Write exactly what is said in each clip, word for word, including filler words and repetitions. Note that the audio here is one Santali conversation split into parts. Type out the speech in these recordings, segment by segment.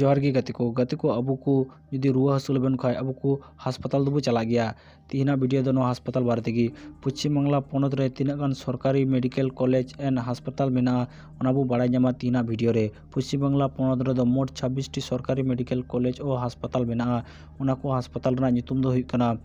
ᱡᱚᱦᱟᱨ ᱜᱮ ᱜᱟᱛᱮ ᱠᱚ᱾ ᱜᱟᱛᱮ ᱠᱚ, ᱟᱵᱚ ᱠᱚ ᱡᱩᱫᱤ ᱨᱩᱣᱟᱹ ᱦᱟᱹᱥᱩ ᱞᱮᱵᱚᱱ ᱠᱷᱟᱡ, ᱟᱵᱚ ᱠᱚ ᱦᱟᱥᱯᱟᱛᱟᱞ ᱫᱚᱵᱚ ᱪᱟᱞᱟᱜ ᱜᱮᱭᱟ᱾ ᱛᱤᱦᱤᱧᱟᱜ ᱵᱷᱤᱰᱤᱭᱳ ᱫᱚ ᱱᱚᱣᱟ ᱦᱟᱥᱯᱟᱛᱟᱞ ᱵᱟᱨᱮ ᱛᱮᱜᱮ᱾ ᱯᱚᱪᱷᱤᱢ ᱵᱟᱝᱞᱟ ᱯᱚᱱᱚᱛ ᱨᱮ ᱛᱤᱱᱟᱹᱜ ᱜᱟᱱ ᱥᱚᱨᱠᱟᱨᱤ ᱢᱮᱰᱤᱠᱮᱞ ᱠᱚᱞᱮᱡᱽ ᱮᱱᱰ ᱦᱟᱥᱯᱟᱛᱟᱞ ᱢᱮᱱᱟᱜᱼᱟ, ᱚᱱᱟ ᱵᱚ ᱵᱟᱲᱟᱭ ᱧᱟᱢᱟ ᱛᱤᱦᱤᱧᱟᱜ ᱵᱷᱤᱰᱤᱭᱳ ᱨᱮ᱾ ᱯᱚᱪᱷᱤᱢ ᱵᱟᱝᱞᱟ ᱯᱚᱱᱚᱛ ᱨᱮᱫᱚ ᱢᱳᱴ ᱪᱷᱟᱵᱵᱤᱥ ᱴᱤ ᱥᱚᱨᱠᱟᱨᱤ ᱢᱮᱰᱤᱠᱮᱞ ᱠᱚᱞᱮᱡᱽ ᱳ ᱦᱟᱥᱯᱟᱛᱟᱞ ᱢᱮᱱᱟᱜᱼᱟ᱾ ᱚᱱᱟ ᱠᱚ ᱦᱟᱥᱯᱟᱛᱟᱞ ᱨᱮᱱᱟᱜ ᱧᱩᱛᱩᱢ ᱫᱚ ᱦᱩᱭᱩᱜ ᱠᱟᱱᱟ,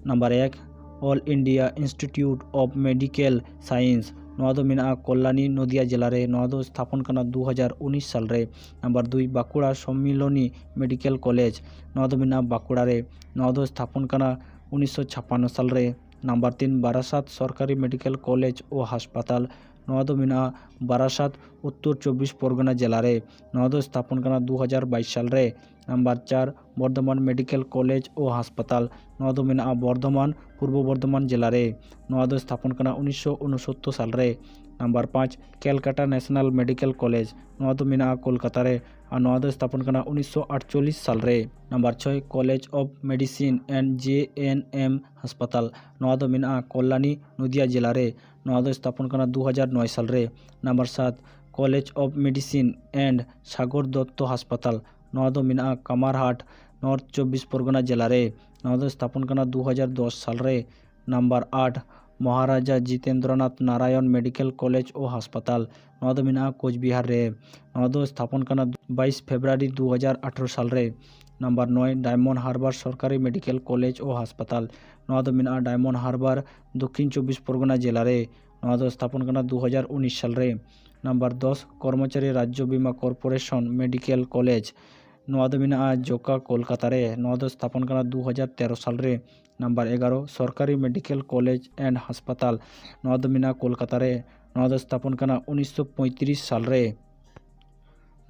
ᱱᱟᱢᱵᱟᱨ ᱮᱠ, All India Institute of Medical Science, ᱱᱚᱣᱟ ᱫᱚ ᱢᱮᱱᱟᱜᱼᱟ ᱠᱚᱞᱞᱟᱱᱤ, ᱱᱚᱫᱤᱭᱟ ᱡᱮᱞᱟ ᱨᱮ᱾ ᱱᱚᱣᱟ ᱫᱚ ᱥᱛᱷᱟᱯᱚᱱ ᱠᱟᱱᱟ ᱫᱩ ᱦᱟᱡᱟᱨ ᱩᱱᱤᱥ ᱥᱟᱞ ᱨᱮ᱾ ᱱᱟᱢᱵᱟᱨ ᱫᱩᱭ, ᱵᱟᱸᱠᱩᱲᱟ ᱥᱚᱢᱢᱤᱞᱚᱱᱤ ᱢᱮᱰᱤᱠᱮᱞ ᱠᱚᱞᱮᱡᱽ, ᱱᱚᱣᱟ ᱫᱚ ᱢᱮᱱᱟᱜᱼᱟ ᱵᱟᱸᱠᱩᱲᱟ ᱨᱮ᱾ ᱱᱚᱣᱟ ᱫᱚ ᱥᱛᱷᱟᱯᱚᱱ ᱠᱟᱱᱟ ᱩᱱᱤᱥᱥᱚ ᱪᱷᱟᱯᱟᱱᱱᱚ ᱥᱟᱞ ᱨᱮ᱾ ᱱᱟᱢᱵᱟᱨ ᱛᱤᱱ, ᱵᱟᱨᱟᱥᱟᱛ ᱥᱚᱨᱠᱟᱨᱤ ᱢᱮᱰᱤᱠᱮᱞ ᱠᱚᱞᱮᱡᱽ ᱳ ᱦᱟᱥᱯᱟᱛᱟᱞ, ᱱᱚᱣᱟ ᱫᱚ ᱢᱮᱱᱟᱜᱼᱟ ᱵᱟᱨᱟᱥᱟᱛ, ᱩᱛᱛᱚᱨ ᱪᱚᱵᱵᱤᱥ ᱯᱚᱨᱜᱚᱱᱟ ᱡᱮᱞᱟ ᱨᱮ᱾ ᱱᱚᱣᱟ ᱫᱚ ᱥᱛᱷᱟᱯᱚᱱ ᱠᱟᱱᱟ ᱫᱩ ᱦᱟᱡᱟᱨ ᱵᱟᱭᱤᱥ ᱥᱟᱞ ᱨᱮ᱾ ᱱᱟᱢᱵᱟᱨ ᱪᱟᱨ, ᱵᱚᱨᱫᱷᱚᱢᱟᱱ ᱢᱮᱰᱤᱠᱮᱞ ᱠᱚᱞᱮᱡᱽ ᱳ ᱦᱟᱥᱯᱟᱛᱟᱞ, ᱱᱚᱣᱟ ᱫᱚ ᱢᱮᱱᱟᱜᱼᱟ ᱵᱚᱨᱫᱷᱚᱢᱟᱱ, ᱯᱩᱨᱵᱚ ᱵᱚᱨᱫᱷᱚᱢᱟᱱ ᱡᱮᱞᱟ ᱨᱮ᱾ ᱱᱚᱣᱟ ᱫᱚ ᱥᱛᱷᱟᱯᱚᱱ ᱠᱟᱱᱟ ᱩᱱᱤᱥᱥᱚ ᱩᱱᱚᱥᱚᱛᱛᱚᱨ ᱥᱟᱞ ᱨᱮ᱾ ᱱᱟᱢᱵᱟᱨ ᱯᱟᱸᱪ, ᱠᱮᱞᱠᱟᱴᱟ ᱱᱮᱥᱱᱟᱞ ᱢᱮᱰᱤᱠᱮᱞ ᱠᱚᱞᱮᱡᱽ, ᱱᱚᱣᱟ ᱫᱚ ᱢᱮᱱᱟᱜᱼᱟ ᱠᱳᱞᱠᱟᱛᱟ ᱨᱮ, ᱟᱨ ᱱᱚᱣᱟ ᱫᱚ ᱥᱛᱷᱟᱯᱚᱱ ᱠᱟᱱᱟ ᱩᱱᱤᱥᱥᱚ ᱟᱴᱪᱚᱞᱞᱤᱥ ᱥᱟᱞ ᱨᱮ᱾ ᱱᱟᱢᱵᱟᱨ ᱪᱷᱚᱭ, ᱠᱚᱞᱮᱡᱽ ᱚᱯᱷ ᱢᱮᱰᱤᱥᱤᱱ ᱮᱱᱰ ᱡᱮ ᱮᱱ ᱮᱢ ᱦᱟᱥᱯᱟᱛᱟᱞ, ᱱᱚᱣᱟ ᱫᱚ ᱢᱮᱱᱟᱜᱼᱟ ᱠᱚᱞᱞᱟᱱᱤ, ᱱᱚᱫᱤᱭᱟ ᱡᱮᱞᱟ ᱨᱮ᱾ ᱱᱚᱣᱟ ᱫᱚ ᱥᱛᱷᱟᱯᱚᱱ ᱠᱟᱱᱟ ᱫᱩ ᱦᱟᱡᱟᱨ ᱱᱚᱭ ᱥᱟᱞ ᱨᱮ᱾ ᱱᱟᱢᱵᱟᱨ ᱥᱟᱛ, ᱠᱚᱞᱮᱡᱽ ᱚᱯᱷ ᱢᱮᱰᱤᱥᱤᱱ ᱮᱱᱰ ᱥᱟᱜᱚᱨ ᱫᱚᱛᱛᱚ ᱦᱟᱥᱯᱟᱛᱟᱞ, ᱱᱚᱣᱟ ᱫᱚ ᱢᱮᱱᱟᱜᱼᱟ ᱠᱟᱢᱟᱨᱦᱟᱴ, ᱱᱚᱨᱛᱷ ᱪᱚᱵᱵᱤᱥ ᱯᱚᱨᱜᱚᱱᱟ ᱡᱮᱞᱟ ᱨᱮ᱾ ᱱᱚᱣᱟ ᱫᱚ ᱥᱛᱷᱟᱯᱚᱱ ᱠᱟᱱᱟ ᱫᱩ ᱦᱟᱡᱟᱨ ᱫᱚᱥ ᱥᱟᱞ ᱨᱮ᱾ ᱱᱟᱢᱵᱟᱨ ᱟᱴ, ᱢᱚᱦᱟᱨᱟᱡᱟ ᱡᱤᱛᱮᱱᱫᱨᱚᱱᱟᱛᱷ ᱱᱟᱨᱟᱭᱚᱱ ᱢᱮᱰᱤᱠᱮᱞ ᱠᱚᱞᱮᱡᱽ ᱳ ᱦᱟᱥᱯᱟᱛᱟᱞ, ᱱᱚᱣᱟ ᱫᱚ ᱢᱮᱱᱟᱜᱼᱟ ᱠᱳᱪᱵᱤᱦᱟᱨ ᱨᱮ᱾ ᱱᱚᱣᱟ ᱫᱚ ᱥᱛᱷᱟᱯᱚᱱ ᱠᱟᱱᱟ ᱵᱟᱭᱤᱥ ᱯᱷᱮᱵᱽᱨᱩᱣᱟᱨᱤ ᱫᱩ ᱦᱟᱡᱟᱨ ᱟᱴᱷᱨᱚ ᱥᱟᱞ ᱨᱮ᱾ ᱱᱟᱢᱵᱟᱨ ᱱᱚᱭ, ᱰᱟᱭᱢᱚᱱᱰ ᱦᱟᱨᱵᱟᱨ ᱥᱚᱨᱠᱟᱨᱤ ᱢᱮᱰᱤᱠᱮᱞ ᱠᱚᱞᱮᱡᱽ ᱳ ᱦᱟᱥᱯᱟᱛᱟᱞ, ᱱᱚᱣᱟ ᱫᱚ ᱢᱮᱱᱟᱜᱼᱟ ᱰᱟᱭᱢᱚᱱᱰ ᱦᱟᱨᱵᱟᱨ, ᱫᱚᱠᱠᱷᱤᱱ ᱪᱚᱵᱵᱤᱥ ᱯᱚᱨᱜᱚᱱᱟ ᱡᱮᱞᱟ ᱨᱮ᱾ ᱱᱚᱣᱟ ᱫᱚ ᱥᱛᱷᱟᱯᱚᱱ ᱠᱟᱱᱟ ᱫᱩ ᱦᱟᱡᱟᱨ ᱩᱱᱤᱥ ᱥᱟᱞ ᱨᱮ᱾ ᱱᱟᱢᱵᱟᱨ ᱫᱚᱥ, ᱠᱚᱨᱢᱚᱪᱟᱨᱤ ᱨᱟᱡᱽᱡᱚ ᱵᱤᱢᱟ ᱠᱚᱨᱯᱳᱨᱮᱥᱚᱱ ᱢᱮᱰᱤᱠᱮᱞ ᱠᱚᱞᱮᱡᱽ, ᱱᱚᱣᱟ ᱫᱚ ᱢᱮᱱᱟᱜᱼᱟ ᱡᱚᱠᱟ, ᱠᱳᱞᱠᱟᱛᱟ ᱨᱮ᱾ ᱱᱚᱣᱟ ᱫᱚ ᱥᱛᱷᱟᱯᱚᱱ ᱠᱟᱱᱟ ᱫᱩ ᱦᱟᱡᱟᱨ ᱛᱮᱨᱚ ᱥᱟᱞ ᱨᱮ᱾ ᱱᱟᱢᱵᱟᱨ ᱮᱜᱟᱨᱚ, ᱥᱚᱨᱠᱟᱨᱤ ᱢᱮᱰᱤᱠᱮᱞ ᱠᱚᱞᱮᱡᱽ ᱮᱱᱰ ᱦᱟᱥᱯᱟᱛᱟᱞ, ᱱᱚᱣᱟ ᱫᱚ ᱢᱮᱱᱟᱜᱼᱟ ᱠᱳᱞᱠᱟᱛᱟ ᱨᱮ᱾ ᱱᱚᱣᱟ ᱫᱚ ᱥᱛᱷᱟᱯᱚᱱ ᱠᱟᱱᱟ ᱩᱱᱤᱥᱥᱚ ᱯᱚᱸᱭᱛᱨᱤᱥ ᱥᱟᱞ ᱨᱮ᱾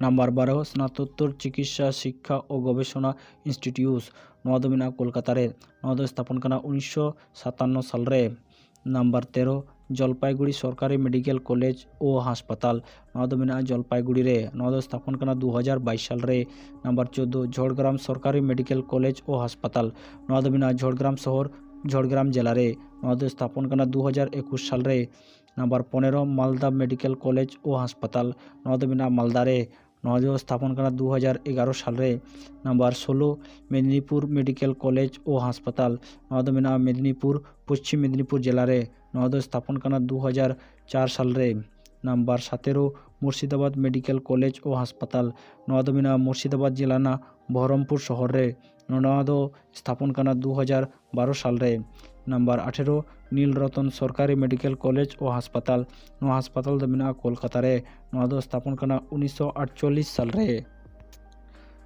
ᱱᱟᱢᱵᱟᱨ ᱵᱟᱨᱚ, ᱥᱱᱟᱛᱳᱛᱛᱚᱨ ᱪᱤᱠᱤᱛᱥᱟ ᱥᱤᱠᱠᱷᱟ ᱳ ᱜᱚᱵᱮᱥᱚᱱᱟ ᱤᱱᱥᱴᱤᱴᱤᱭᱩᱴ, ᱱᱚᱣᱟ ᱫᱚ ᱢᱮᱱᱟᱜᱼᱟ ᱠᱳᱞᱠᱟᱛᱟ ᱨᱮ᱾ ᱱᱚᱣᱟ ᱫᱚ ᱥᱛᱷᱟᱯᱚᱱ ᱠᱟᱱᱟ ᱩᱱᱤᱥᱥᱚ ᱥᱟᱛᱟᱱᱱᱚ ᱥᱟᱞ ᱨᱮ᱾ ᱱᱟᱢᱵᱟᱨ ᱛᱮᱨᱚ, ᱡᱚᱞᱯᱟᱭᱜᱩᱲᱤ ᱥᱚᱨᱠᱟᱨᱤ ᱢᱮᱰᱤᱠᱮᱞ ᱠᱚᱞᱮᱡᱽ ᱳ ᱦᱟᱥᱯᱟᱛᱟᱞ, ᱱᱚᱣᱟ ᱫᱚ ᱢᱮᱱᱟᱜᱼᱟ ᱡᱚᱞᱯᱟᱭᱜᱩᱲᱤ ᱨᱮ᱾ ᱱᱚᱣᱟ ᱫᱚ ᱥᱛᱷᱟᱯᱚᱱ ᱠᱟᱱᱟ ᱫᱩ ᱦᱟᱡᱟᱨ ᱵᱟᱭᱤᱥ ᱥᱟᱞ ᱨᱮ᱾ ᱱᱟᱢᱵᱟᱨ ᱪᱳᱫᱫᱳ, ᱡᱷᱚᱲᱜᱨᱟᱢ ᱥᱚᱨᱠᱟᱨᱤ ᱢᱮᱰᱤᱠᱮᱞ ᱠᱚᱞᱮᱡᱽ ᱳ ᱦᱟᱥᱯᱟᱛᱟᱞ, ᱱᱚᱣᱟ ᱫᱚ ᱢᱮᱱᱟᱜᱼᱟ ᱡᱷᱚᱲᱜᱨᱟᱢ ᱥᱚᱦᱚᱨ, ᱡᱷᱚᱲᱜᱨᱟᱢ ᱡᱮᱞᱟ ᱨᱮ᱾ ᱱᱚᱣᱟ ᱫᱚ ᱥᱛᱷᱟᱯᱚᱱ ᱠᱟᱱᱟ ᱫᱩ ᱦᱟᱡᱟᱨ ᱮᱠᱩᱥ ᱥᱟᱞ ᱨᱮ᱾ ᱱᱟᱢᱵᱟᱨ ᱯᱚᱱᱮᱨᱚ, ᱢᱟᱞᱫᱟ ᱢᱮᱰᱤᱠᱮᱞ ᱠᱚᱞᱮᱡᱽ ᱳ ᱦᱟᱥᱯᱟᱛᱟᱞ, ᱱᱚᱣᱟ ᱫᱚ ᱢᱮᱱᱟᱜᱼᱟ ᱢᱟᱞᱫᱟ ᱨᱮ᱾ ᱱᱚᱣᱟ ᱫᱚ ᱥᱛᱷᱟᱯᱚᱱ ᱠᱟᱱᱟ ᱫᱩ ᱦᱟᱡᱟᱨ ᱮᱜᱟᱨᱚ ᱥᱟᱞ ᱨᱮ᱾ ᱱᱟᱢᱵᱟᱨ ᱥᱳᱞᱳ, ᱢᱮᱫᱽᱱᱤᱯᱩᱨ ᱢᱮᱰᱤᱠᱮᱞ ᱠᱚᱞᱮᱡᱽ ᱳ ᱦᱟᱥᱯᱟᱛᱟᱞ, ᱱᱚᱣᱟ ᱫᱚ ᱢᱮᱱᱟᱜᱼᱟ ᱢᱮᱫᱽᱱᱤᱯᱩᱨ, ᱯᱚᱥᱪᱤᱢ ᱢᱮᱫᱽᱱᱤᱯᱩᱨ ᱡᱮᱞᱟ ᱨᱮ᱾ ᱱᱚᱣᱟ ᱫᱚ ᱥᱛᱷᱟᱯᱚᱱ ᱠᱟᱱᱟ ᱫᱩ ᱦᱟᱡᱟᱨ ᱪᱟᱨ ᱥᱟᱞ ᱨᱮ᱾ ᱱᱟᱢᱵᱟᱨ ᱥᱟᱛᱮᱨᱳ, ᱢᱩᱨᱥᱤᱫᱟᱵᱟᱫᱽ ᱢᱮᱰᱤᱠᱮᱞ ᱠᱚᱞᱮᱡᱽ ᱳ ᱦᱟᱥᱯᱟᱛᱟᱞ, ᱱᱚᱣᱟ ᱫᱚ ᱢᱮᱱᱟᱜᱼᱟ ᱢᱩᱨᱥᱤᱫᱟᱵᱟᱫᱽ ᱡᱮᱞᱟ ᱨᱮᱱᱟᱜ ᱵᱚᱦᱚᱨᱚᱢᱯᱩᱨ ᱥᱚᱦᱚᱨ ᱨᱮ᱾ ᱱᱚᱣᱟ ᱫᱚ ᱥᱛᱷᱟᱯᱚᱱ ᱠᱟᱱᱟ ᱫᱩ ᱦᱟᱡᱟᱨ ᱵᱟᱨᱚ ᱥᱟᱞ ᱨᱮ᱾ ᱱᱟᱢᱵᱟᱨ ᱟᱴᱷᱮᱨᱳ, ᱱᱤᱞ ᱨᱚᱛᱚᱱ ᱥᱚᱨᱠᱟᱨᱤ ᱢᱮᱰᱤᱠᱮᱞ ᱠᱚᱞᱮᱡᱽ ᱳ ᱦᱟᱥᱯᱟᱛᱟᱞ, ᱱᱚᱣᱟ ᱦᱟᱥᱯᱟᱛᱟᱞ ᱫᱚ ᱢᱮᱱᱟᱜᱼᱟ ᱠᱳᱞᱠᱟᱛᱟ ᱨᱮ᱾ ᱱᱚᱣᱟ ᱫᱚ ᱥᱛᱷᱟᱯᱚᱱ ᱠᱟᱱᱟ ᱩᱱᱤᱥᱥᱚ ᱟᱴᱪᱚᱞᱞᱤᱥ ᱥᱟᱞ ᱨᱮ᱾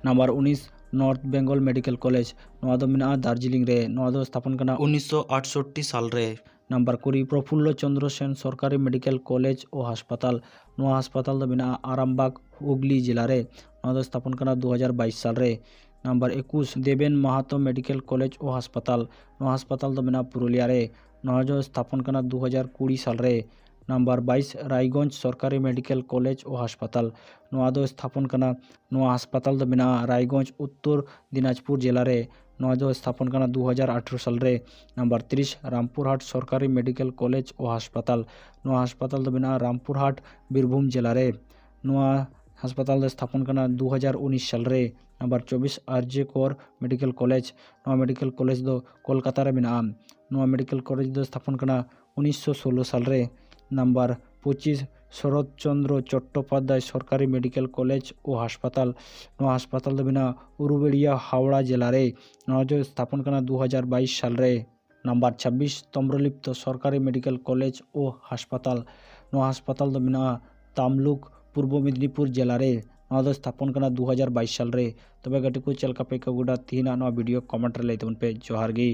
ᱱᱟᱢᱵᱟᱨ ᱩᱱᱤᱥ, ᱱᱚᱨᱛᱷ ᱵᱮᱝᱜᱚᱞ ᱢᱮᱰᱤᱠᱮᱞ ᱠᱚᱞᱮᱡᱽ, ᱱᱚᱣᱟ ᱫᱚ ᱢᱮᱱᱟᱜᱼᱟ ᱫᱟᱨᱡᱤᱞᱤᱝ ᱨᱮ᱾ ᱱᱚᱣᱟ ᱫᱚ ᱥᱛᱷᱟᱯᱚᱱ ᱠᱟᱱᱟ ᱩᱱᱤᱥᱥᱚ ᱟᱴᱥᱚᱴᱴᱤ ᱥᱟᱞ ᱨᱮ᱾ ᱱᱟᱢᱵᱟᱨ ᱠᱩᱲᱤ, ᱯᱨᱚᱯᱷᱩᱞᱞᱚ ᱪᱚᱱᱫᱨᱚ ᱥᱮᱱ ᱥᱚᱨᱠᱟᱨᱤ ᱢᱮᱰᱤᱠᱮᱞ ᱠᱚᱞᱮᱡᱽ ᱳ ᱦᱟᱥᱯᱟᱛᱟᱞ, ᱱᱚᱣᱟ ᱦᱟᱥᱯᱟᱛᱟᱞ ᱫᱚ ᱢᱮᱱᱟᱜᱼᱟ ᱟᱨᱟᱢᱵᱟᱜᱽ, ᱦᱩᱜᱽᱞᱤ ᱡᱮᱞᱟ ᱨᱮ᱾ ᱱᱚᱣᱟ ᱫᱚ ᱥᱛᱷᱟᱯᱚᱱ ᱠᱟᱱᱟ ᱫᱩ ᱦᱟᱡᱟᱨ ᱵᱟᱭᱤᱥ ᱥᱟᱞ ᱨᱮ᱾ ᱱᱟᱢᱵᱟᱨ ᱮᱠᱩᱥ, ᱫᱮᱵᱮᱱ ᱢᱟᱦᱟᱛᱚ ᱢᱮᱰᱤᱠᱮᱞ ᱠᱚᱞᱮᱡᱽ ᱳ ᱦᱟᱥᱯᱟᱛᱟᱞ, ᱱᱚᱣᱟ ᱦᱟᱥᱯᱟᱛᱟᱞ ᱫᱚ ᱢᱮᱱᱟᱜᱼᱟ ᱯᱩᱨᱩᱞᱤᱭᱟ ᱨᱮ᱾ ᱱᱚᱣᱟ ᱫᱚ ᱥᱛᱷᱟᱯᱚᱱ ᱠᱟᱱᱟ ᱫᱩ ᱦᱟᱡᱟᱨ ᱠᱩᱲᱤ ᱥᱟᱞ ᱨᱮ᱾ ᱱᱟᱢᱵᱟᱨ ᱵᱟᱭᱤᱥ, ᱨᱟᱭᱜᱚᱸᱡᱽ ᱥᱚᱨᱠᱟᱨᱤ ᱢᱮᱰᱤᱠᱮᱞ ᱠᱚᱞᱮᱡᱽ ᱳ ᱦᱟᱥᱯᱟᱛᱟᱞ, ᱱᱚᱣᱟ ᱫᱚ ᱥᱛᱷᱟᱯᱚᱱ ᱠᱟᱱᱟ, ᱱᱚᱣᱟ ᱦᱟᱥᱯᱟᱛᱟᱞ ᱫᱚ ᱢᱮᱱᱟᱜᱼᱟ ᱨᱟᱭᱜᱚᱸᱡᱽ, ᱩᱛᱛᱚᱨ ᱫᱤᱱᱟᱡᱽᱯᱩᱨ ᱡᱮᱞᱟ ᱨᱮ᱾ ᱱᱚᱣᱟ ᱫᱚ ᱥᱛᱷᱟᱯᱚᱱ ᱠᱟᱱᱟ ᱫᱩ ᱦᱟᱡᱟᱨ ᱟᱴᱷᱨᱚ ᱥᱟᱞ ᱨᱮ᱾ ᱱᱟᱢᱵᱟᱨ ᱛᱤᱨᱤᱥ, ᱨᱟᱢᱯᱩᱨᱦᱟᱴ ᱥᱚᱨᱠᱟᱨᱤ ᱢᱮᱰᱤᱠᱮᱞ ᱠᱚᱞᱮᱡᱽ ᱳ ᱦᱟᱥᱯᱟᱛᱟᱞ, ᱱᱚᱣᱟ ᱦᱟᱥᱯᱟᱛᱟᱞ ᱫᱚ ᱢᱮᱱᱟᱜᱼᱟ ᱨᱟᱢᱯᱩᱨᱦᱟᱴ, ᱵᱤᱨᱵᱷᱩᱢ ᱡᱮᱞᱟ ᱨᱮ᱾ ᱱᱚᱣᱟ ᱦᱟᱥᱯᱟᱛᱟᱞ ᱫᱚ ᱥᱛᱷᱟᱯᱚᱱ ᱠᱟᱱᱟ ᱫᱩ ᱦᱟᱡᱟᱨ ᱩᱱᱤᱥ ᱥᱟᱞ ᱨᱮ᱾ ᱱᱟᱢᱵᱟᱨ ᱪᱚᱵᱵᱤᱥ, ᱟᱨ ᱡᱮ ᱠᱚᱨ ᱢᱮᱰᱤᱠᱮᱞ ᱠᱚᱞᱮᱡᱽ, ᱱᱚᱣᱟ ᱢᱮᱰᱤᱠᱮᱞ ᱠᱚᱞᱮᱡᱽ ᱫᱚ ᱠᱳᱞᱠᱟᱛᱟ ᱨᱮ ᱢᱮᱱᱟᱜᱼᱟ᱾ ᱱᱚᱣᱟ ᱢᱮᱰᱤᱠᱮᱞ ᱠᱚᱞᱮᱡᱽ ᱫᱚ ᱥᱛᱷᱟᱯᱚᱱ ᱠᱟᱱᱟ ᱩᱱᱤᱥᱥᱚ ᱥᱳᱞᱳ ᱥᱟᱞ ᱨᱮ᱾ ᱱᱟᱢᱵᱟᱨ ᱯᱚᱸᱪᱤᱥ, ᱥᱚᱨᱚᱛ ᱪᱚᱱᱫᱨᱚ ᱪᱚᱴᱴᱳᱯᱟᱫᱽᱫᱷᱟᱭ ᱥᱚᱨᱠᱟᱨᱤ ᱢᱮᱰᱤᱠᱮᱞ ᱠᱚᱞᱮᱡᱽ ᱳ ᱦᱟᱥᱯᱟᱛᱟᱞ, ᱱᱚᱣᱟ ᱦᱟᱥᱯᱟᱛᱟᱞ ᱫᱚ ᱢᱮᱱᱟᱜᱼᱟ ᱩᱨᱩᱵᱮᱲᱤᱭᱟ, ᱦᱟᱣᱲᱟ ᱡᱮᱞᱟ ᱨᱮ᱾ ᱱᱚᱣᱟ ᱫᱚ ᱥᱛᱷᱟᱯᱚᱱ ᱠᱟᱱᱟ ᱫᱩ ᱦᱟᱡᱟᱨ ᱵᱟᱭᱤᱥ ᱥᱟᱞ ᱨᱮ᱾ ᱱᱟᱢᱵᱟᱨ ᱪᱷᱟᱵᱵᱤᱥ, ᱛᱚᱢᱵᱨᱚᱞᱤᱯᱛᱚ ᱥᱚᱨᱠᱟᱨᱤ ᱢᱮᱰᱤᱠᱮᱞ ᱠᱚᱞᱮᱡᱽ ᱳ ᱦᱟᱥᱯᱟᱛᱟᱞ, ᱱᱚᱣᱟ ᱦᱟᱥᱯᱟᱛᱟᱞ ᱫᱚ ᱢᱮᱱᱟᱜᱼᱟ ᱛᱟᱢᱞᱩᱠ, ᱯᱩᱨᱵᱚ ᱢᱮᱫᱽᱱᱤᱯᱩᱨ ᱡᱮᱞᱟ ᱨᱮ᱾ ᱱᱚᱣᱟ ᱫᱚ ᱥᱛᱷᱟᱯᱚᱱ ᱠᱟᱱᱟ ᱫᱩ ᱦᱟᱡᱟᱨ ᱵᱟᱭᱤᱥ ᱥᱟᱞ ᱨᱮ᱾ ᱛᱚᱵᱮ ᱜᱟᱛᱮ ᱠᱚ, ᱪᱮᱫ ᱞᱮᱠᱟ ᱯᱮ ᱟᱹᱭᱠᱟᱹᱣ ᱠᱮᱫᱟ ᱛᱤᱦᱤᱧᱟᱜ ᱱᱚᱣᱟ ᱵᱷᱤᱰᱤᱭᱳ? ᱠᱚᱢᱮᱱᱴ ᱨᱮ ᱞᱟᱹᱭ ᱛᱟᱵᱚᱱ ᱯᱮ᱾ ᱡᱚᱦᱟᱨ ᱜᱮ᱾